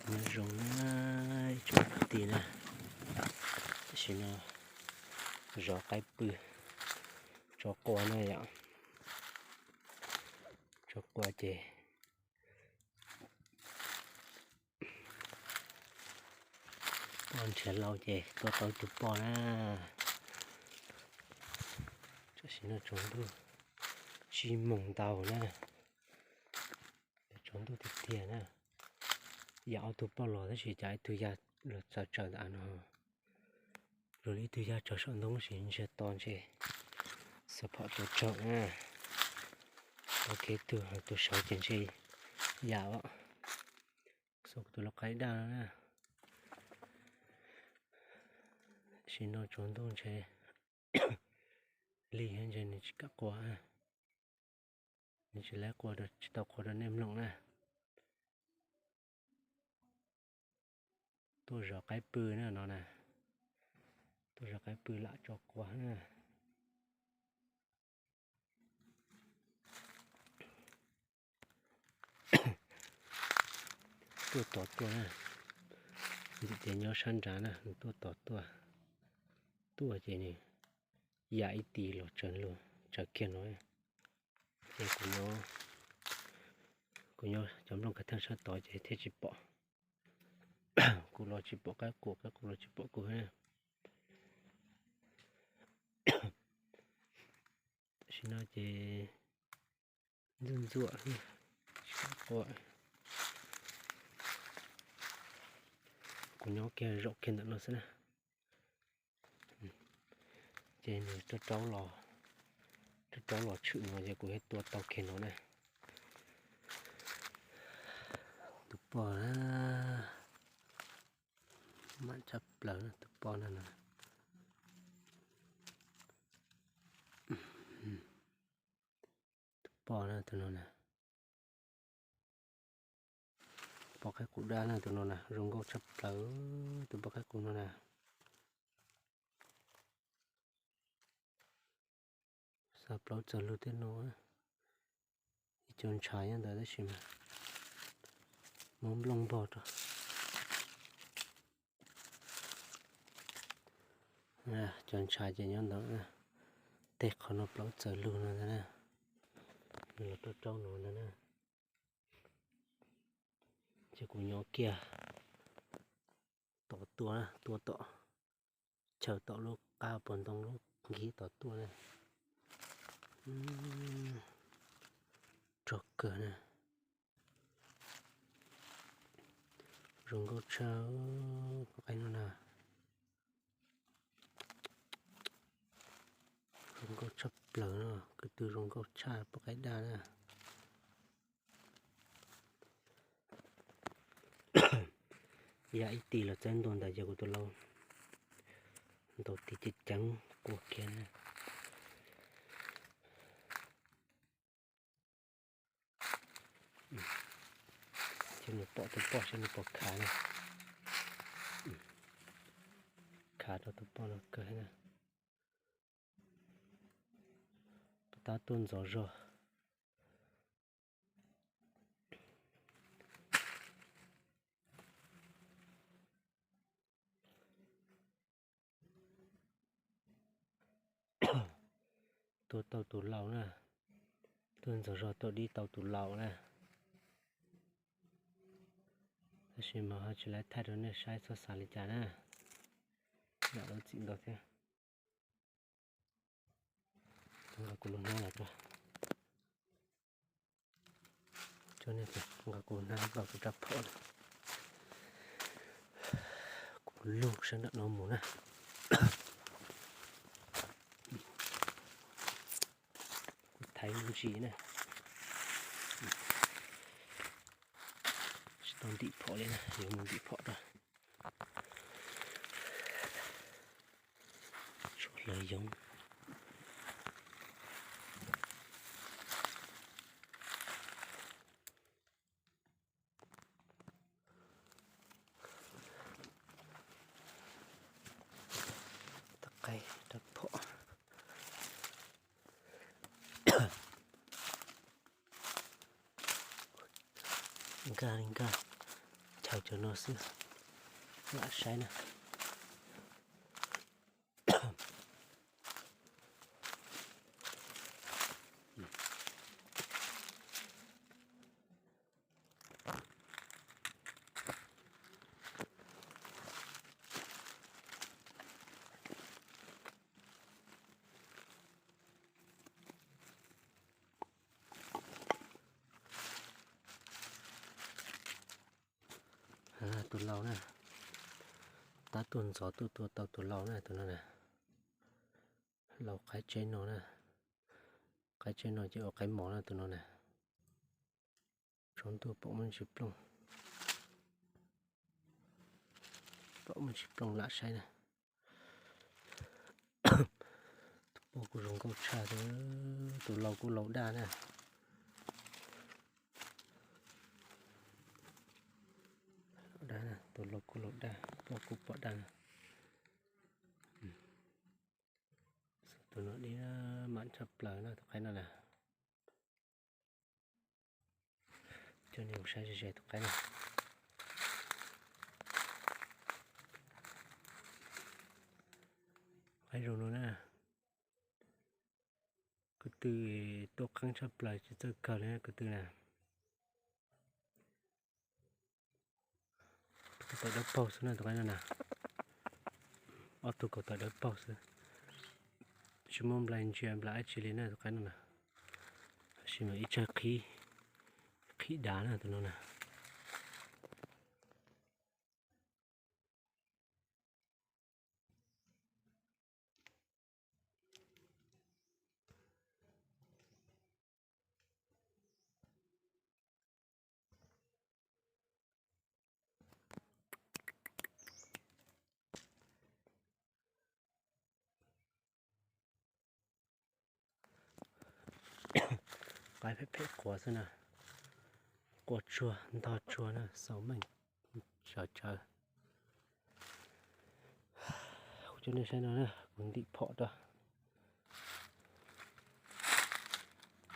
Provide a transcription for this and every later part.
Nyob zoo na, ib tsoom kwv tij na, tam sim no zov qaib pw tso quav na yom. Tso quav ces poj nrhiav lauj ces tua tau tus poj na. Tam sim no tsaus ntuj tsib moos ntau na, tsaus ntuj tiag tiag na. Yam ob tug poj los tab sis cas ib tug ya los txawv tsaws ntawm no, luag li ib tug ya tsaws saum ntoo sis ntsiag to ntshe xav phom tua tsaug na. Tau kev tug tus saud ces ntshe yam os. Xauj tus lau qaib daj no na. Sim no tsaus ntuj ntshe lig ntshe nws tsis kam quaj, nws tsis laib quaj, tsis tau quaj rau nej mloog na. Tuaj zov qaib pw na no na, tuaj zov qaib pw lam tso quav na. Tuaj tod tuaj na, ntim tias nyob sab nrad na, nws tuaj tod tuaj, tuaj ces nws yam ib tis los tsaws lug tsaws kiag no. Ces kuv nyob, kuv nyob cov nplooj kav theej sab tod ces thiaj tsis pom. Kuv los tsis pom qaib qus, qaib qus los tsis pom kuv na. Tam sim no ces ntxuaj ntxuaj, tsis kam quaj. Kuv nyob kiag zaum kiag ntawm no xwb na. Ces nws rau raub los, rau raub los tshwm no ces kuv thiaj tua tau kiag no na. Tus poj na, mam tshaj plaws na tus poj na no. Tus poj na tus no na. Poj qaib qus daj na tus no na, zoo nkauj tshaj plaws tus poj qaib qus no na. Xa plaub txawg lug tej no, ib co ntshav nyob ntawd tab sis mas muab nplooj npog rau. Cov ntshav ces nyob ntawd, tej qhov no plaub txawg lug no ntag na, los rau rau no ntag na. Ces kuv nyob kiag tom tuaj na, tuaj tom chaw tom lub qab puag ntoo lub nkig tom tuaj na. Rog kawg na. Zoo nkauj tshaj poj qaib no na. Zoo nkauj tshaj plaws no, kwv tw zoo nkauj tshaj poj qaib daj na. Yam ib tis los txawb ntua ntawd ces kuv tus lau ntaus tis ceev ceev quaj kiag na. Ces nws pom tus poj saib nws puas khav na. Khav rau tus poj no kawg na. Puas tab tuaj ntxov zog. Tuaj tau tus laus na, tuaj ntxov zog tuaj dib tau tus laus na. Tab sis mas ho tsis laib thaij rau nej saib txhob xav li cas na. Yam lub txim ntau thiab. Nqa kuv lub hnab los rau. Coj nej nqa kuv hnab nqa kuv rab phom na. Kuv lug sab nram no mus na. Kuv thaiv me ntsis na. Tsis tau ntim phom li na, yuav mus ntim phom rau. Tshuav hlawv yoov. Tau qaib rab phom. Nkag li nkag, ca tau cov no xwb, lam saib na. Tus laus na, tab tuaj ntxov tuaj tua tau tus laus na, tus no na. Laus qaib tseb no na, qaib tseb no ces ua qaib mos na tus no na. Tsaus ntuj pom muaj ntsis plooj, pom muaj ntsis plooj lam saib na. Tus poj kuj zoo nkauj tshaj, tus laus kuj laus daj na. Laus daj, tus laus kuj laus daj, poj kuj pom daj na. Tus no dib mam tshaj plaws na tus qaib no na. Coj nej mus saib ze ze tus qaib no. Qaib zoo no na. Ko tw tuaj qeeb tshaj plaws tsis txawj kawg li ko tw na. Kaum tawm dawb paug xwb na tus qaib no na. Ob tug kaum tawm dawb paug xwb. Tsis muaj nplai ntsia nplai dab tsi li na tus qaib no na. Tab sis mas ib tsag qhib, qhib dav na tus no na. Qaib phem phem quav xwb na. Quaj tsuag ntog tsuag na, xaus meej tsawv tsawv. Kuv coj nej saib no na, kuv ntim phom rau.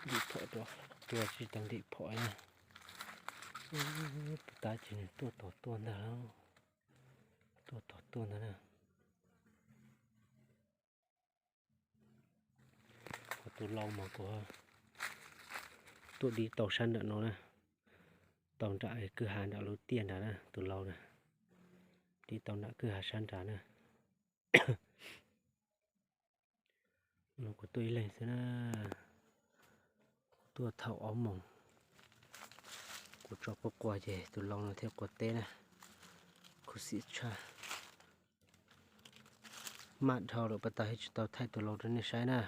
Ntim phom rau, tua tsis tau ntim phom na. Puag ta ces nws tuaj tos tuaj ntag, tuaj tos tuaj ntag na. Kuv tus lau mas kuv tuaj dib tau sab nram no na, tau nram kwj ha nram lub tiaj nrad na, tus lau na, dib tau nram kwj ha sab nrad na. No kuv tuaj ib leeg xwb na, tuaj thaum ob moos, kuv tso quaj quaj ces tus lau no thiaj quav teb na, khuv xim tshaj. Maj dhau lawm, pas tas tsis tau thaij tus lau rau nej saib na.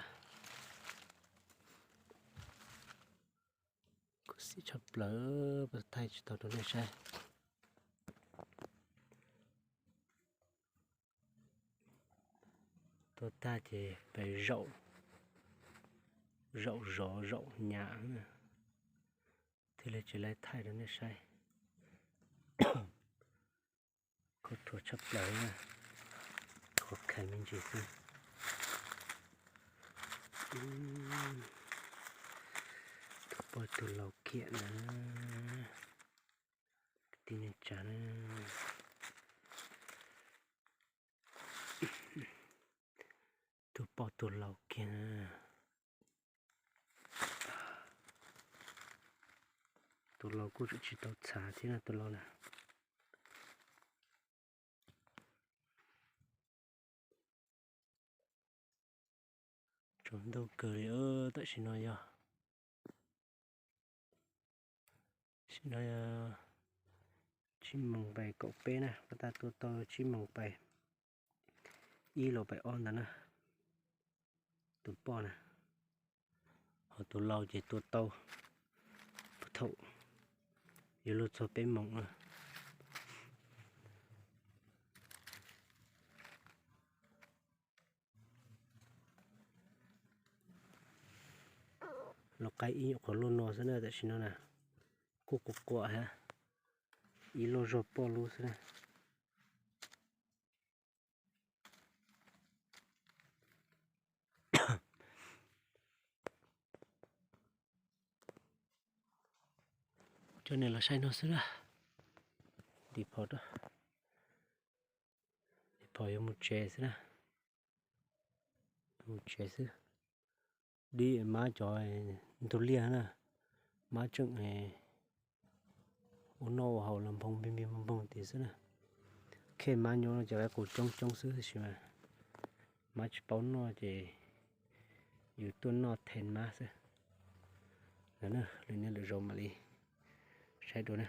Khuv xim tshaj plaws, pas thaij tsis tau rau nej saib. Tuaj tag ces pes zaum, zaum zov zaum nyam, thiaj li tsis laib thaij rau nej saib. Khuv thuav tshaj plaws, khuv kheev me ntsis xwb. Tus poj tus lau kiag na, kwv tij neej tsa na. Tus poj tus lau kiag na. Tus lau kuj tseem tsis tau txhav thiab na tus lau na. Tsaus ntuj kawg li, tam sim no yog, tam sim no yog tsib moos pais kaum peb na, pas tas tua tau tsib moos pais ib los pais ob ntawd na. Tus poj na, ho tus lau ces tua tau puag thaum yuav luag txog peb moos na. Lau qaib ib nyuam qhuav luaj no xwb na, tam sim no na kuj quaj quaj thiab, ib loj zog poj lub xwb na. Coj nej los saib no xwb na. Phom, phom yuav mus tsev xwb na. Mus tsev xwb. Dib mab cov ntug liaj na, mab tseem ua noj ua haus los nphoo npig npig nphoog nphoog tias xwb na. Khej mab nyob no ces qaib qus coob coob xwb tab sis mas mab tsis paub noj ces yus tuaj noj then mab xwb. Lwm hnub lwm zaus mam li saib dua na.